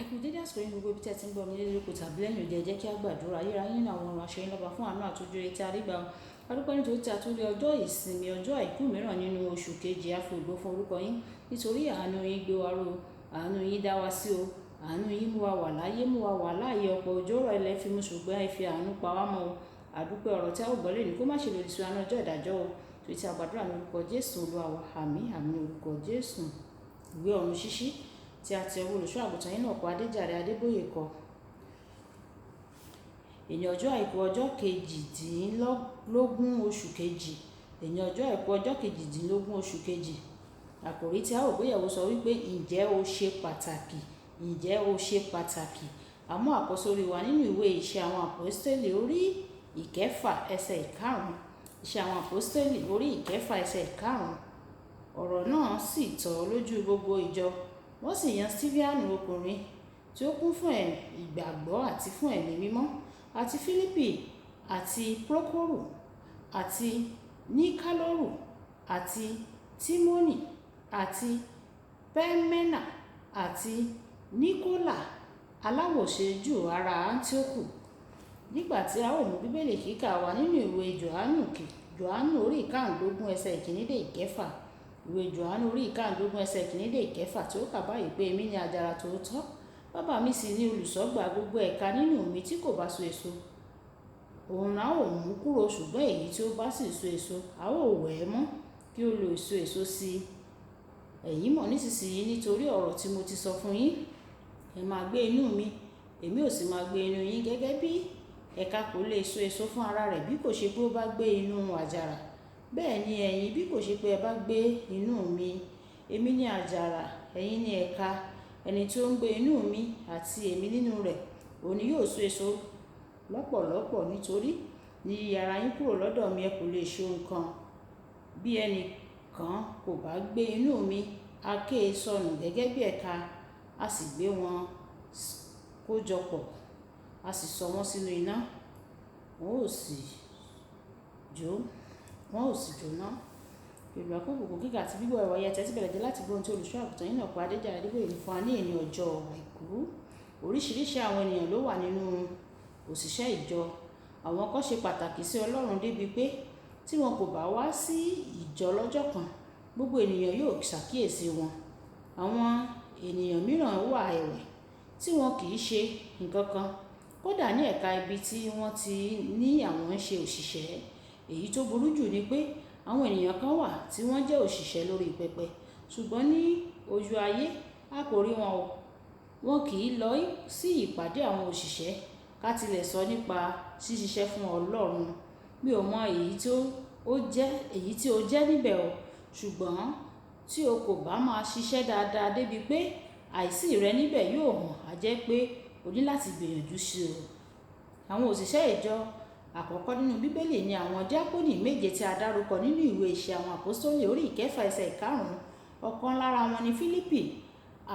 Ẹ kú dédé àsìkò yìí ní gbogbo ibi tí ẹ ti ń gbọ́ mi nílé lóko tàbí lẹ́yìn odi. Ẹ jẹ́ kí a gbàdúrà. Ayérayé nínú àwọn ọ̀run, aṣọ yín lọ́ba fún àánú àti ojúrere tí a rí gbà. A dúpẹ́ nítorí tí a tún rí ọjọ́ ìsinmi, ọjọ́ àìkú mìíràn nínú oṣù kejì. A fi ògo fún orúkọ yín nítorí àánú yín gbé wa ró, àánú yín dá wa sí o, àánú yín mú wa wà láyé, mú wa wà láàyè. Ọ̀pọ̀ òjò rọ̀ ilẹ̀ fi mú, ṣùgbọ́n ẹ fi àánú pa wá mọ́ o. A dúpẹ́ ọ̀rọ̀ tí a ó gbọ́ lónìí kó má ṣe lòdì sí wa ní ọjọ́ ìdájọ́ o. Torí tí a gbàdúrà ní orúkọ Jésù Olúwa wa. Àmín, àmín, orúkọ Jésù. Ìwé ọ̀run ṣíṣí tí a ti ọwọ́ olùṣọ́ àgùntàn yín náà kọ, Adéjàre Adébóyè kọ. Èní ọjọ́ àìkú, ọjọ́ 18 oṣù kejì. Èní ọjọ́ àìkú, ọjọ́ 18 oṣù kejì. Àkòrí tí a ó gbéyẹ̀wò sọ wípé, "Ǹjẹ́ o ṣe pàtàkì? Ǹjẹ́ o ṣe pàtàkì?" Àmú àkọ́sórí wa nínú ìwé Iṣẹ́ àwọn Àpọ́stélì orí 6 ẹsẹ̀ 5. Iṣẹ́ àwọn Àpọ́stélì orí 6 ẹsẹ̀ 5. Ọ̀rọ̀ náà sì tọ́ lójú gbogbo ìjọ. Wọ́n sì yan Stefanu, ọkùnrin tí ó kún fún ìgbàgbọ́ àti fún ẹ̀mí mímọ́, àti Fílípì, àti Prókórù, àti Níkálórù, àti Tímónì, àti Pẹ́mẹ́nà, àti Níkólà aláwòṣe Júù ará Antioku. Nígbà tí a ó mú Bíbélì kíkà wa nínú ìwé Jòhánù orí 15 ẹsẹ̀ 1 dé 6. Ìwé Jòhánù orí 15 ẹsẹ̀ 1 dé 6 tí ó kà báyìí pé, "Èmi ni àjàrà tòótọ́, bàbá mi sì ni olùṣọ́gbà. Gbogbo ẹ̀ka nínú mi tí kò bá so èso, òun a ó mú kúrò, ṣùgbọ́n èyí tí ó bá sì so èso, a ó wẹ̀ ẹ́ mọ́ kí ó lè so èso sí i. Ẹ̀yin mọ̀ nísinsìnyí nítorí ọ̀rọ̀ tí mo ti sọ fún yín. Ẹ máa gbé inú mi, èmi ò sì máa gbé inú yín. Gẹ́gẹ́ bí ẹ̀ka kò lè so èso fún ara rẹ̀ bí kò ṣe pé ó bá gbé inú àjàrà, bẹ́ẹ̀ ni ẹ̀yin bí kò ṣe pé ẹ bá gbé inú mi. Èmi ni àjàrà, ẹ̀yin ni ẹ̀ka. Ẹni tí ó ń gbé inú mi àti èmi nínú rẹ̀, òun ni yóò so èso lọ́pọ̀lọ́pọ̀, nítorí ní yíya ara yín kúrò lọ́dọ̀ mi, ẹ kò lè ṣe ohun kan. Bí ẹni kan kò bá gbé inú mi, a ké e sọnù gẹ́gẹ́ bí ẹ̀ka, a sì gbé wọn kójọpọ̀, a sì sọ wọ́n sínú iná, wọn ò sì jó, wọn ò sì jóná." Yorùbá kó gbogbo kíkà àti gbígbọ́ ẹ̀rọ ayé tẹ́tí bẹ̀rẹ̀ jẹ́ láti gbọ́ ohun tí olùṣọ́ àgùntàn yín náà kọ, Adéjàre Adébóyè ní fún wa ní èní ọjọ́ àìkú. Oríṣiríṣi àwọn ènìyàn ló wà nínú òṣìṣẹ́ ìjọ. Àwọn kan ṣe pàtàkì sí Ọlọ́run débi pé tí wọn kò bá wá sí ìjọ lọ́jọ́ kan, gbogbo ènìyàn yóò ṣàkíyèsí wọn. Àwọn ènìyàn mìíràn wà ẹ̀wẹ̀ tí wọn kì í ṣe nǹkan kan, kódà ní ẹ̀ka ibi tí wọ́n ti ní àwọn ń ṣe òṣìṣẹ́. Èyí tó burú jù ni pé àwọn ènìyàn kan wà tí wọ́n jẹ́ òṣìṣẹ́ lórí pẹpẹ, ṣùgbọ́n ní ojú ayé a kò rí wọn o. Wọn kì í lọ sí ìpàdé àwọn òṣìṣẹ́ ká tilẹ̀ sọ nípa ṣíṣiṣẹ́ fún Ọlọ́run. Mi ò mọ èyí tí ó jẹ́, èyí tí ó jẹ́ níbẹ̀ o, ṣùgbọ́n tí o kò bá máa ṣiṣẹ́ dáadáa débi pé àìsí rẹ níbẹ̀ yóò hàn, á jẹ́ pé o ní láti gbìyànjú sí o. Àwọn òṣìṣẹ́ ìjọ àkọ́kọ́ nínú Bíbélì ni àwọn díákónì méje tí a dárúkọ nínú ìwé Iṣẹ́ àwọn Àpọ́stélì orí 6 ẹsẹ̀ 5. Ọ̀kan lára wọn ni Fílípì,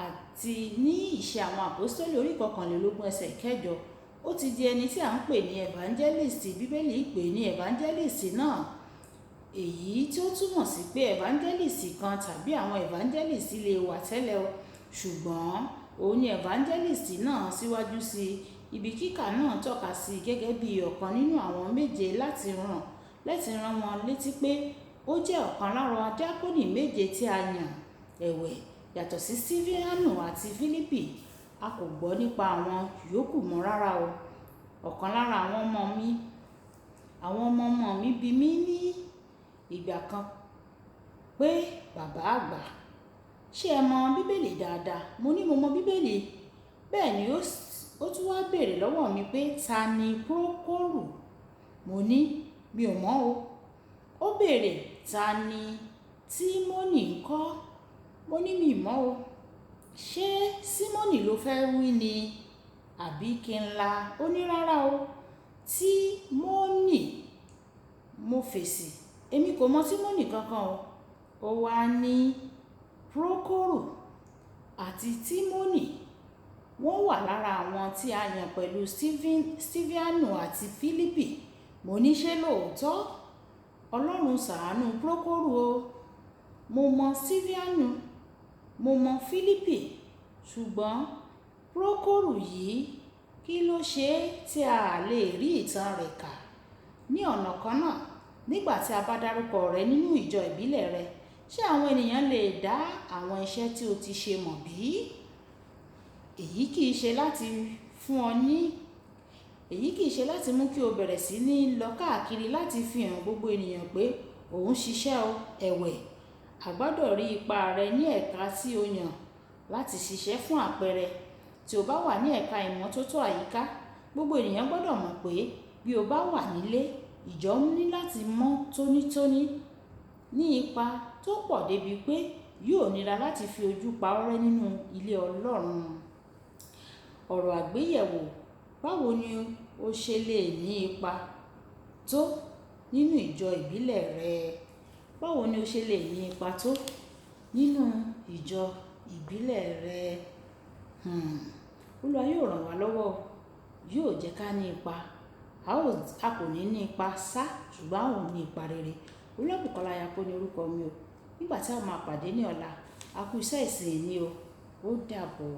àti ní Iṣẹ́ àwọn Àpọ́stélì orí 21 ẹsẹ̀ 8. Ó ti di ẹni tí à ń pè ní evangelist. Bíbélì pè ní evangelist náà. Èyí tí ó túmọ̀ sí pé evangelist kan tàbí àwọn evangelist lè wà tẹ́lẹ̀ o, ṣùgbọ́n òun ni evangelist náà síwájú sí. Ibi kíkà náà tọ́ka sí gẹ́gẹ́ bí ọ̀kan nínú àwọn méje láti rán wọn létí pé ó jẹ́ ọ̀kan lára díákónì méje tí a yàn. Ẹ̀wẹ̀, yàtọ̀ sí Stefanu àti Fílípì, a kò gbọ́ nípa àwọn yòókù mọ́ rárá o. Ọ̀kan lára àwọn ọmọ mi, àwọn ọmọ ọmọ mi bi mí ní ìgbà kan pé, "Bàbá àgbà, ṣé ẹ mọ Bíbélì dáadáa?" Mo ní mo mọ Bíbélì. Bẹ́ẹ̀ ni ó tún wá béèrè lọ́wọ́ mi pé, "Ta ni Prókórù?" Mo ní mi ò mọ̀ o. Ó béèrè, "Ta ni Tímónì ńkọ́?" Mo ní mi ò mọ̀ o. "Ṣé Símónì ló fẹ́ wí ni àbí kí n la?" Ó ní rárá o. "Tímónì." Mo fèsì, "Èmi kò mọ Tímónì kankan o." Ó wá ní Prókórù àti Tímónì wọ́n wà lára àwọn tí a yàn pẹ̀lú Stefanu àti Fílípì. Mo ní ṣé lóòótọ́? Ọlọ́run ṣàánú Prókórù o. Mo mọ Stefanu, mo mọ Fílípì, ṣùgbọ́n Prókórù Prókórù yìí, kí ló ṣe tí a lè rí ìtàn rẹ̀ kà? Ní ọ̀nà kan náà, nígbà tí a bá dárúkọ rẹ nínú ìjọ ìbílẹ̀ rẹ, ṣé àwọn ènìyàn lè dá àwọn iṣẹ́ tí o ti ṣe mọ̀ bí? Èyí kì í ṣe láti fún ọ ní, èyí kì í ṣe láti mú kí o bẹ̀rẹ̀ sí ní lọ káàkiri láti fi hàn gbogbo ènìyàn pé ò ń ṣiṣẹ́ o. Ẹ̀wẹ̀, a gbọdọ̀ rí ipa rẹ ní ẹ̀ka tí o yàn láti ṣiṣẹ́ fún àpẹẹrẹ. Tí o bá wà ní ẹ̀ka ìmọ́tótó àyíká, gbogbo ènìyàn gbọdọ̀ mọ̀ pé bí o bá wà nílé, ìjọ ní láti mọ́ tónítóní ní ipa tó pọ̀ débi pé yóò nira láti fi ojú pa ọ́ rẹ́ nínú ilé Ọlọ́run. Ọ̀rọ̀ àgbéyẹ̀wò: báwo ni o ṣe lè ní ipa tó nínú ìjọ ìbílẹ̀ rẹ? Báwo ni o ṣe lè ní ipa tó nínú ìjọ ìbílẹ̀ rẹ? Olúwa yóò ràn wá lọ́wọ́, yóò jẹ́ ká ní ipa. A kò ní ní ipa sá, ṣùgbọ́n a ó ní ipa rere. Olúwabùkọ́lá Ayako ni orúkọ mi o. Nígbà tí a máa pàdé ní ọ̀la, a kú iṣẹ́ ìsìn ní o. Ó dàbọ̀.